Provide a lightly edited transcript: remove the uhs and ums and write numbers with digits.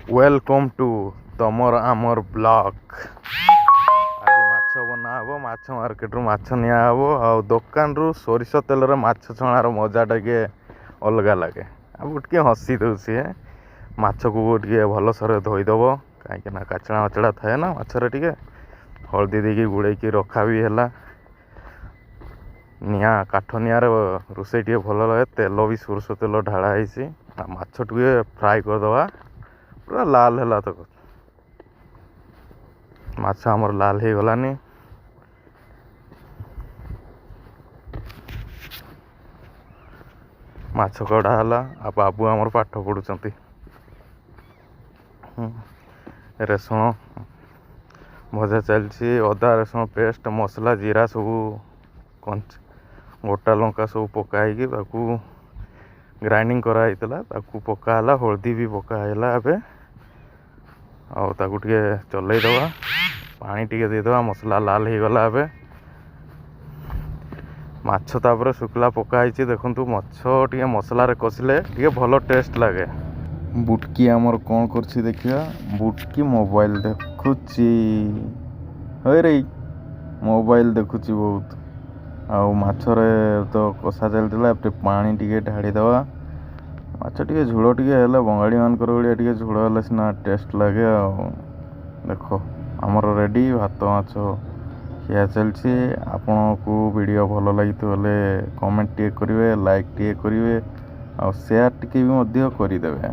Welcome to ତମର ଆମର blog. ଆଜି ମାଛ ବନା ହେବ, ମାଛ ମାର୍କେଟରୁ ମାଛ ନିଆହେବ ଆଉ ଦୋକାନରୁ ସୋରିଷ ତେଲରେ ମାଛ ଛଣାର ମଜା ଟିକେ ଅଲଗା ଲାଗେ। ଆଉ ଟିକେ ହସି ଦେଉଛି। ମାଛକୁ ଟିକେ ଭଲସରେ ଧୋଇଦେବ, କାହିଁକିନା କାଚଣା ମାଚଡ଼ା ଥାଏ ନା ମାଛରେ। ଟିକେ ହଳଦୀ ଦେଇକି ଗୋଳେଇକି ରଖା ବି ହେଲା। ନିଆଁ କାଠ ନିଆଁରେ ରୋଷେଇ ଟିକେ ଭଲ ଲାଗେ। ତେଲ ବି ସୋରିଷ ତେଲ ଢାଳା ହେଇଛି ଆଉ ମାଛ ଟିକେ ଫ୍ରାଏ କରିଦେବା ପୁରା ଲାଲ ହେଲା ତକ। ମାଛ ଆମର ଲାଲ ହେଇଗଲାନି। ମାଛ କଢ଼ା ହେଲା ଆଉ ବାବୁ ଆମର ପାଠ ପଢ଼ୁଛନ୍ତି। ରସୁଣ ଭଜା ଚାଲିଛି, ଅଦା ରସୁଣ ପେଷ୍ଟ, ମସଲା, ଜିରା ସବୁ, କଞ୍ଚା ଗୋଟା ଲଙ୍କା ସବୁ ପକା ହେଇକି ତାକୁ ଗ୍ରାଇଣ୍ଡିଙ୍ଗ କରାହେଇଥିଲା। ତାକୁ ପକା ହେଲା, ହଳଦୀ ବି ପକା ହେଲା ଏବେ। ଆଉ ତାକୁ ଟିକେ ଚଲେଇଦେବା, ପାଣି ଟିକେ ଦେଇଦେବା। ମସଲା ଲାଲ ହେଇଗଲା ଏବେ। ମାଛ ତାପରେ ଶୁଖିଲା ପକା ହେଇଛି। ଦେଖନ୍ତୁ, ମାଛ ଟିକେ ମସଲାରେ କଷିଲେ ଟିକେ ଭଲ ଟେଷ୍ଟ ଲାଗେ। ବୁଟକି ଆମର କ'ଣ କରୁଛି ଦେଖିବା। ବୁଟକି ମୋବାଇଲ ଦେଖୁଛି। ହଇରେ, ମୋବାଇଲ ଦେଖୁଛି ବହୁତ। ଆଉ ମାଛରେ ତ କଷା ଚାଲିଥିଲା, ଏବେ ପାଣି ଟିକେ ଢାଳିଦେବା। ମାଛ ଟିକେ ଝୋଳ ଟିକେ ହେଲେ, ବଙ୍ଗାଳୀମାନଙ୍କର ଭଳିଆ ଟିକେ ଝୋଳ ହେଲେ ସିନା ଟେଷ୍ଟ ଲାଗେ। ଆଉ ଦେଖ, ଆମର ରେଡ଼ି ଭାତ ମାଛ ଖିଆ ଚାଲିଛି। ଆପଣଙ୍କୁ ଭିଡ଼ିଓ ଭଲ ଲାଗିଥିବ ହେଲେ କମେଣ୍ଟ ଟିକେ କରିବେ, ଲାଇକ୍ ଟିକେ କରିବେ ଆଉ ସେୟାର ଟିକେ ବି ମଧ୍ୟ କରିଦେବେ।